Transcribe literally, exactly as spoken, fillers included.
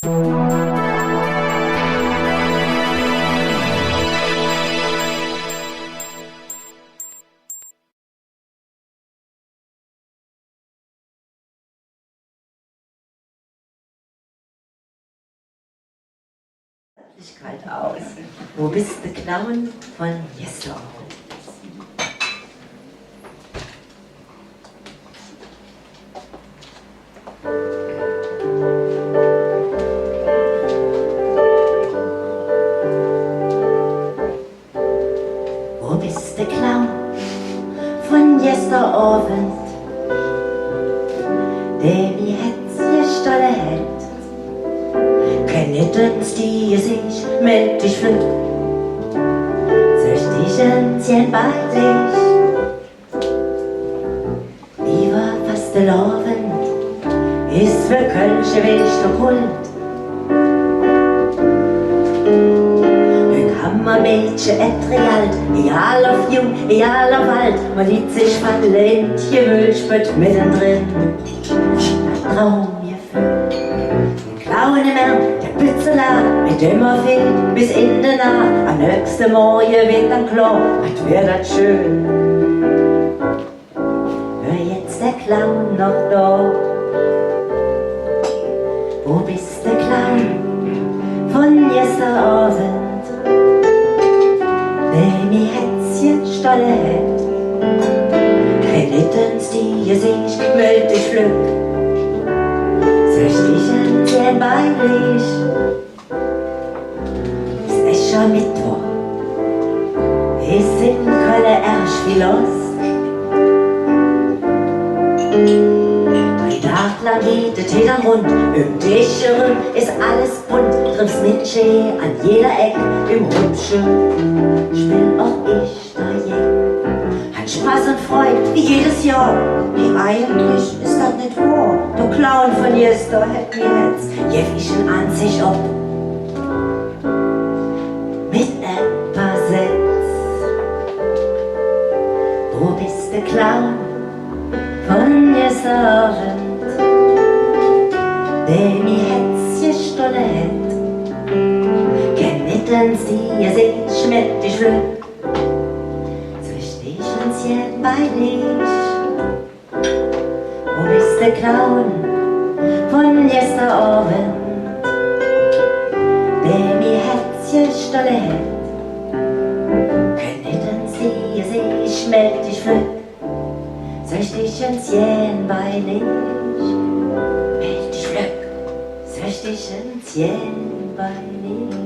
Kalt aus. Wo bes de, Clown vun gester Ovend? Wo bes de, Clown vun gester Ovend, dä mi Hätz gestolle hät? Kenn nit ens di Geseech, meld dich flöck, söch dich ens gään bei Leech. Üvver Fastelovend es för Kölsche Weschte Kult. E Kammermädche, et Realt, egal ov jung, egal ov ald, mer liet sich vun Lindche Mölch bös meddendren. Dat Traumgeföhl. Clown em Ärm, dä Pützelar, met däm mer feel, bes en de Naach, am nöchste Morge weed dann klor, wat wör dat schön. Wör jetz dä Clown noch do? Wo bes de, Clown vun gester Ovend, dä mi Hätz gestolle hät? Kenn nit ens di Geseech, meld dich flöck, söch dich ens gään bei Leech. Es Äschermeddwoch, es en Kölle ärg vill loss. Drei Dag lang geiht et hee dann rund, öm Desch eröm es alles bunt. Dröm sin Minsche an jeder Eck, em Rümpche speel och ich. Han Spass un Freud wie jedes Johr. Nä, eigentlich es dat nit wohr. Dä Clown vun gester hät mi Hätz, gevv ich en Anzig op met e paar Sätz. Wo bes de, Clown vun gester Ovend, dä mi Hätz gestolle hät? Kenn nit ens di Geseech, meld dich flöck, söch dich ens gään bei Leech. Wo bes de, Clown vun gester Ovend, dä mi Hätz gestolle hät? Kenn nit ens di Geseech, meld dich flöck, söch dich ens gään bei Leech. Meld dich flöck, söch dich ens gään bei Leech.